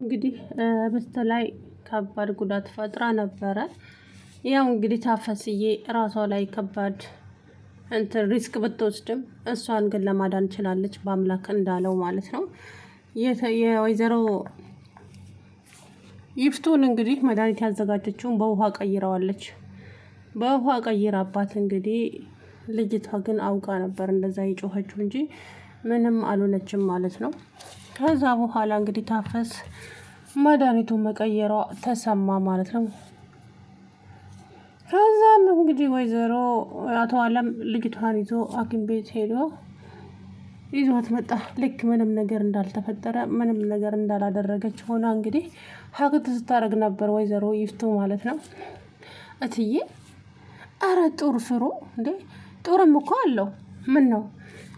እንግዲህ በስተ ላይ ከባድ ጉዳት ፈጥራ ነበረ። ያው እንግዲህ ታፈስዬ ራሷ ላይ ከባድ እንትን risk ብትወስድም እሷን ግን ለማዳን ችላለች፣ በአምላክ እንዳለው ማለት ነው። የወይዘሮ ይፍቱን እንግዲህ መድኃኒት ያዘጋጀችውን በውሃ ቀይረዋለች። በውሃ ቀይራባት እንግዲህ ልጅቷ ግን አውቃ ነበር እንደዛ የጮኸችው እንጂ ምንም አልሆነችም ማለት ነው። ከዛ በኋላ እንግዲህ ታፈስ መድኃኒቱን መቀየሯ ተሰማ ማለት ነው። ከዛም እንግዲህ ወይዘሮ አቶ አለም ልጅቷን ይዞ ሐኪም ቤት ሄዶ ይዟት መጣ። ልክ ምንም ነገር እንዳልተፈጠረ ምንም ነገር እንዳላደረገች ሆና እንግዲህ ሀክት ስታደርግ ነበር ወይዘሮ ይፍቱ ማለት ነው። እትዬ አረ ጡር ፍሩ እንዴ! ጡርም እኮ አለው። ምን ነው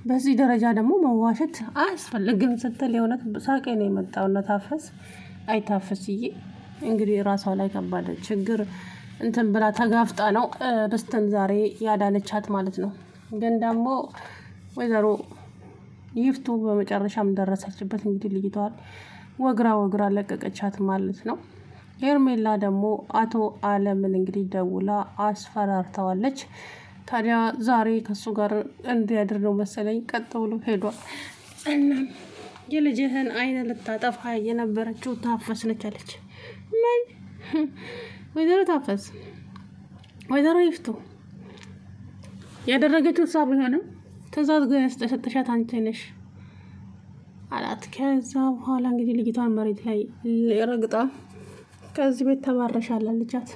በዚህ ደረጃ ደግሞ መዋሸት አያስፈልግም ስትል የእውነት ሳቄ ነው የመጣውና ታፈስ አይታፈስዬ እንግዲህ ራሷ ላይ ከባድ ችግር እንትን ብላ ተጋፍጣ ነው በስተን ዛሬ ያዳነቻት ማለት ነው። ግን ደግሞ ወይዘሮ ይፍቱ በመጨረሻም ደረሰችበት። እንግዲህ ልጅቷን ወግራ ወግራ ለቀቀቻት ማለት ነው። ሄርሜላ ደግሞ አቶ አለምን እንግዲህ ደውላ አስፈራርተዋለች። ታዲያ ዛሬ ከሱ ጋር እንዲያድር ነው መሰለኝ ቀጥ ብሎ ሄዷል። እናም የልጅህን አይን ልታጠፋ የነበረችው ታፈስ ነች አለች። ምን ወይዘሮ ታፈስ ወይዘሮ ይፍቱ ያደረገችው እሷ ቢሆንም ትእዛዝ ግን የሰጠሻት አንቺ ነሽ አላት። ከዛ በኋላ እንግዲህ ልጅቷን መሬት ላይ ረግጣ ከዚህ ቤት ተባረሻል አለቻት።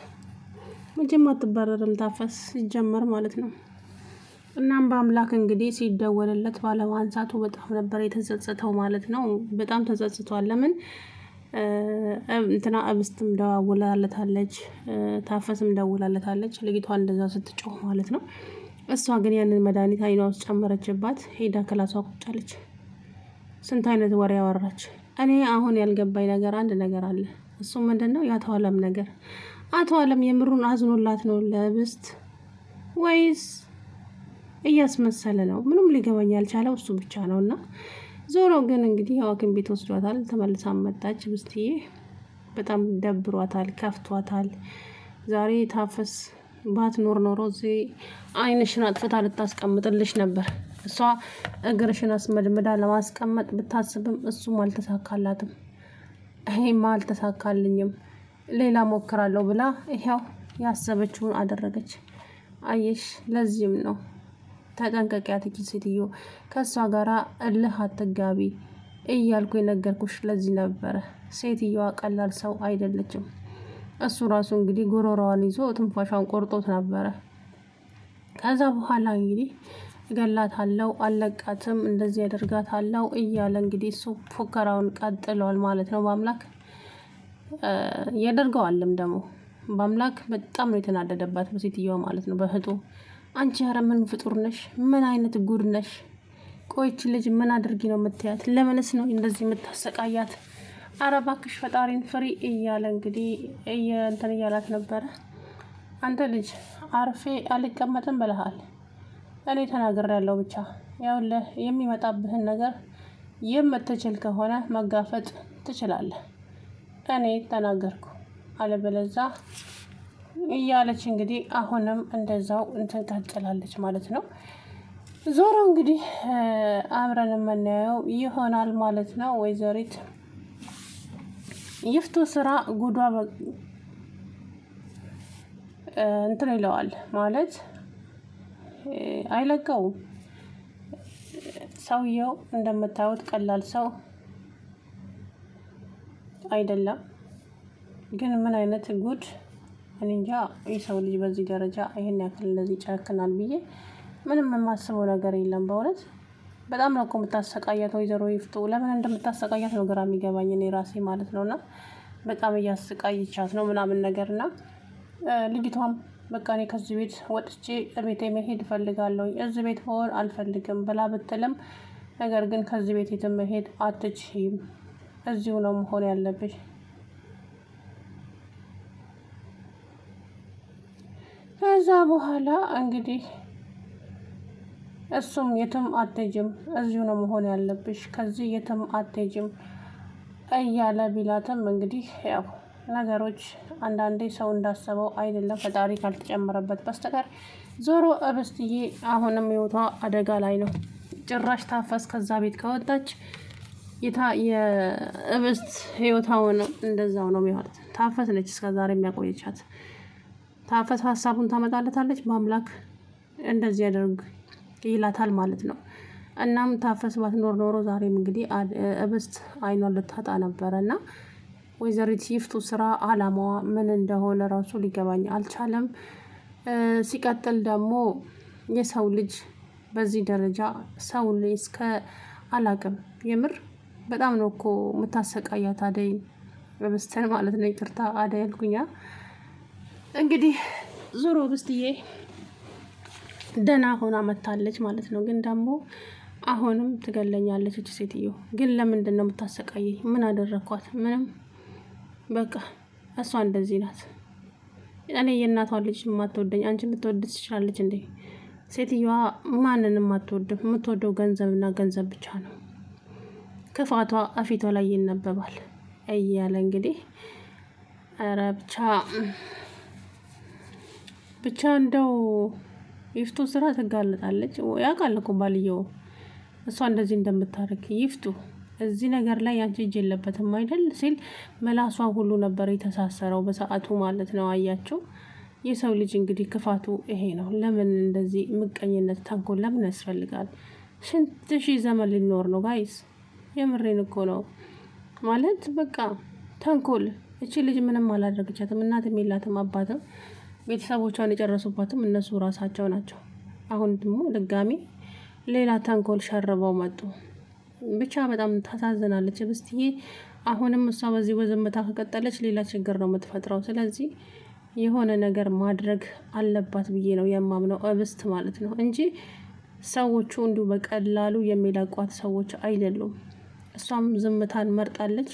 መቼም አትባረርም ታፈስ ሲጀመር ማለት ነው። እናም በአምላክ እንግዲህ ሲደወልለት ባለማንሳቱ በጣም ነበር የተጸጸተው ማለት ነው። በጣም ተጸጽቷል። ለምን እንትና እብስትም ደዋውላለታለች፣ ታፈስም ደውላለታለች። ልጅቷ እንደዛ ስትጮህ ማለት ነው። እሷ ግን ያንን መድኃኒት አይኗ ውስጥ ጨመረችባት። ሄዳ ክላሷ ቁጭ አለች። ስንት አይነት ወሬ ያወራች። እኔ አሁን ያልገባኝ ነገር አንድ ነገር አለ። እሱ ምንድን ነው? የአቶ አለም ነገር። አቶ አለም የምሩን አዝኖላት ነው ለብስት ወይስ እያስመሰለ ነው? ምንም ሊገባኝ ያልቻለው እሱ ብቻ ነው። እና ዞሮ ግን እንግዲህ ያው ሐኪም ቤት ወስዷታል። ተመልሳ መጣች። ብስትዬ በጣም ደብሯታል፣ ከፍቷታል። ዛሬ ታፈስ ባትኖር ኖሮ እዚህ ዓይንሽን አጥፍታ ልታስቀምጥልሽ ነበር። እሷ እግርሽን አስመድምዳ ለማስቀመጥ ብታስብም እሱም አልተሳካላትም። ይሄማ አልተሳካልኝም ሌላ ሞክራለሁ ብላ ይኸው ያሰበችውን አደረገች። አየሽ፣ ለዚህም ነው ተጠንቀቂያት ይቺ ሴትዮ ከእሷ ጋራ እልህ አትጋቢ እያልኩ የነገርኩሽ ለዚህ ነበረ። ሴትየዋ ቀላል ሰው አይደለችም። እሱ ራሱ እንግዲህ ጉሮሮዋን ይዞ ትንፋሿን ቆርጦት ነበረ። ከዛ በኋላ እንግዲህ እገላታለሁ፣ አለቃትም፣ እንደዚህ ያደርጋታለሁ እያለ እንግዲህ እሱ ፉከራውን ቀጥሏል ማለት ነው። በአምላክ ያደርገዋልም ደግሞ በአምላክ በጣም ነው የተናደደባት በሴትየዋ ማለት ነው፣ በእህቱ። አንቺ ኧረ ምን ፍጡር ነሽ? ምን አይነት ጉድ ነሽ? ቆይች ልጅ ምን አድርጊ ነው የምትያት? ለምንስ ነው እንደዚህ የምታሰቃያት? ኧረ እባክሽ ፈጣሪን ፍሪ እያለ እንግዲህ እንትን እያላት ነበረ። አንተ ልጅ አርፌ አልቀመጥም ብለሃል። እኔ ተናግሬያለሁ። ብቻ ያውልህ የሚመጣብህን ነገር የምትችል ከሆነ መጋፈጥ ትችላለህ። እኔ ተናገርኩ፣ አለበለዛ እያለች እንግዲህ አሁንም እንደዛው እንትን ቀጥላለች ማለት ነው። ዞሮ እንግዲህ አብረን የምናየው ይሆናል ማለት ነው። ወይዘሪት ይፍቱ ስራ ጉዷ እንትን ይለዋል ማለት አይለቀውም። ሰውየው እንደምታዩት ቀላል ሰው አይደለም። ግን ምን አይነት ጉድ እኔ እንጃ። የሰው ልጅ በዚህ ደረጃ ይሄን ያክል እንደዚህ ጨክናል ብዬ ምንም የማስበው ነገር የለም። በእውነት በጣም ነው እኮ የምታሰቃያት ወይዘሮ ይፍቱ። ለምን እንደምታሰቃያት ነው ግራ የሚገባኝ እኔ ራሴ ማለት ነው። እና በጣም እያሰቃየቻት ነው ምናምን ነገር እና ልጅቷም በቃ እኔ ከዚህ ቤት ወጥቼ ቤቴ መሄድ እፈልጋለሁ፣ እዚህ ቤት መሆን አልፈልግም ብላ ብትልም ነገር ግን ከዚህ ቤት የትም መሄድ አትችይም፣ እዚሁ ነው መሆን ያለብሽ። ከዛ በኋላ እንግዲህ እሱም የትም አትሄጂም፣ እዚሁ ነው መሆን ያለብሽ፣ ከዚህ የትም አትሄጂም እያለ ቢላትም እንግዲህ ያው ነገሮች አንዳንዴ ሰው እንዳሰበው አይደለም፣ ፈጣሪ ካልተጨመረበት በስተቀር። ዞሮ እብስትዬ አሁንም ህይወቷ አደጋ ላይ ነው። ጭራሽ ታፈስ ከዛ ቤት ከወጣች የታ የእብስት ህይወታውን እንደዛው ነው የሚሆኑት። ታፈስ ነች እስከዛሬ የሚያቆየቻት። ታፈስ ሀሳቡን ታመጣለታለች። በአምላክ እንደዚህ ያደርግ ይላታል ማለት ነው። እናም ታፈስ ባትኖር ኖሮ ዛሬም እንግዲህ እብስት አይኗን ልታጣ ነበረ። እና ወይዘሪት ይፍቱ ስራ አላማዋ ምን እንደሆነ ራሱ ሊገባኝ አልቻለም። ሲቀጥል ደግሞ የሰው ልጅ በዚህ ደረጃ ሰው እስከ አላቅም፣ የምር በጣም ነው እኮ የምታሰቃያት አደይ እብስትን ማለት ነው። ይቅርታ አደይ አልኩኛ። እንግዲህ ዞሮ እብስትዬ ደህና ሆና መታለች ማለት ነው። ግን ደግሞ አሁንም ትገለኛለች እች ሴትዮ። ግን ለምንድን ነው የምታሰቃየኝ? ምን አደረግኳት? ምንም። በቃ እሷ እንደዚህ ናት። እኔ የእናቷን ልጅ የማትወደኝ አንቺ ልትወድ ትችላለች እንዴ? ሴትዮዋ ማንንም አትወድም። የምትወደው ገንዘብና ገንዘብ ብቻ ነው። ክፋቷ አፊቷ ላይ ይነበባል እያለ እንግዲህ ኧረ ብቻ ብቻ እንደው ይፍቱ ስራ ትጋለጣለች። ያውቃል እኮ ባልየው እሷ እንደዚህ እንደምታደርግ። ይፍቱ እዚህ ነገር ላይ ያንቺ እጅ የለበትም አይደል ሲል መላሷ ሁሉ ነበር የተሳሰረው በሰዓቱ ማለት ነው። አያቸው፣ የሰው ልጅ እንግዲህ ክፋቱ ይሄ ነው። ለምን እንደዚህ ምቀኝነት፣ ተንኮል ለምን ያስፈልጋል? ስንት ሺህ ዘመን ሊኖር ነው guys? የምሬን እኮ ነው። ማለት በቃ ተንኮል። እቺ ልጅ ምንም አላደረገቻትም። እናትም የላትም አባትም፣ ቤተሰቦቿን የጨረሱባትም እነሱ ራሳቸው ናቸው። አሁን ደግሞ ድጋሚ ሌላ ተንኮል ሸርበው መጡ። ብቻ በጣም ታሳዝናለች ብስትዬ። አሁንም እሷ በዚህ በዝምታ ከቀጠለች ሌላ ችግር ነው የምትፈጥረው። ስለዚህ የሆነ ነገር ማድረግ አለባት ብዬ ነው የማምነው፣ እብስት ማለት ነው እንጂ ሰዎቹ እንዲሁ በቀላሉ የሚለቋት ሰዎች አይደሉም። እሷም ዝምታን መርጣለች።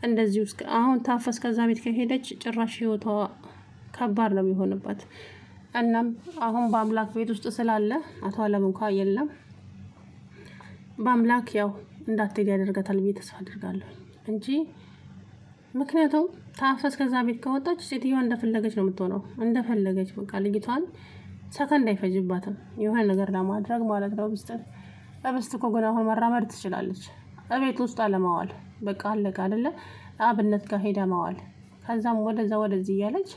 እንደዚሁ እስከ አሁን ታፈስ ከዛ ቤት ከሄደች ጭራሽ ህይወቷ ከባድ ነው የሚሆንባት። እናም አሁን በአምላክ ቤት ውስጥ ስላለ አቶ አለም እንኳ የለም፣ በአምላክ ያው እንዳትሄድ ያደርጋታል ብዬ ተስፋ አድርጋለሁ እንጂ፣ ምክንያቱም ታፈስ ከዛ ቤት ከወጣች ሴትዮዋ እንደፈለገች ነው የምትሆነው። እንደፈለገች በቃ ልጅቷን ሰከንድ አይፈጅባትም የሆነ ነገር ለማድረግ ማለት ነው። ብስት እኮ ግን አሁን መራመድ ትችላለች። እቤት ውስጥ አለማዋል በቃ አለቀ አይደለ? አብነት ጋር ሄዳ ማዋል፣ ከዛም ወደዛ ወደዚህ እያለች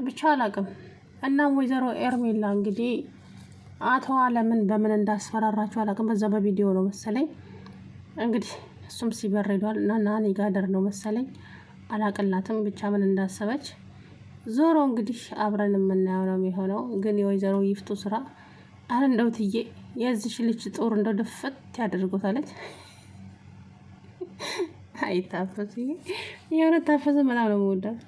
ብቻ አላቅም። እናም ወይዘሮ ኤርሜላ እንግዲህ አቶ አለምን በምን እንዳስፈራራቸው አላቅም። በዛ በቪዲዮ ነው መሰለኝ እንግዲህ እሱም ሲበር ሄዷል እና ናኒ ጋደር ነው መሰለኝ፣ አላቅላትም ብቻ ምን እንዳሰበች። ዞሮ እንግዲህ አብረን የምናየው ነው የሚሆነው። ግን የወይዘሮ ይፍቱ ስራ አረ እንደው ትዬ የዚች ልጅ ጦር እንደው ድፍት ያደርጎታለች። አይታፈስ የሆነ ታፈሰ በጣም ነው የምወዳት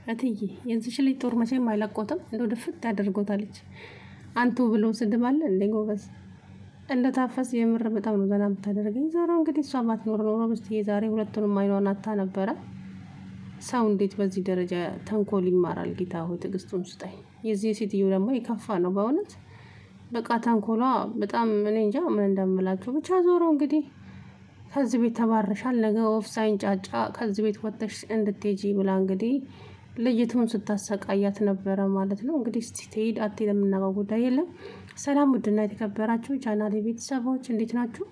እትዬ። የዚች ልጅ ጦር መቼም አይለቆትም፣ እንደው ድፍት ያደርጎታለች። አንቱ ብሎ ስድብ አለ እንደ ጎበዝ። እንደ ታፈስ የምር በጣም ነው ዘና የምታደርገኝ። ዞሮ እንግዲህ እሷ ባትኖር ኖሮ ብስትዬ ዛሬ ሁለቱንም አይኗን አታ ነበረ። ሰው እንዴት በዚህ ደረጃ ተንኮል ይማራል? ጌታ ሆይ ትዕግስቱን ስጠኝ። የዚህ ሴትዮ ደግሞ የከፋ ነው በእውነት። በቃ ተንኮሏ በጣም እኔ እንጃ ምን እንደምላችሁ። ብቻ ዞሮ እንግዲህ ከዚህ ቤት ተባረሻል፣ ነገ ወፍ ሳይንጫጫ ከዚህ ቤት ወጥተሽ እንድትሄጂ ብላ እንግዲህ ልጅቱን ስታሰቃያት ነበረ ማለት ነው። እንግዲህ እስቲ ትሄድ አትሄድ የምናውቀው ጉዳይ የለም። ሰላም ውድና የተከበራችሁ ቻናል ቤተሰቦች እንዴት ናችሁ?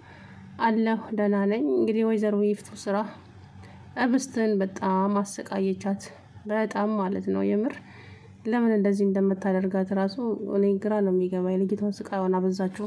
አለሁ ደህና ነኝ። እንግዲህ ወይዘሮ ይፍቱ ስራ እብስትን በጣም አሰቃየቻት። በጣም ማለት ነው፣ የምር ለምን እንደዚህ እንደምታደርጋት ራሱ እኔ ግራ ነው የሚገባኝ። ልጅቷን ስቃይዋን አበዛችሁ።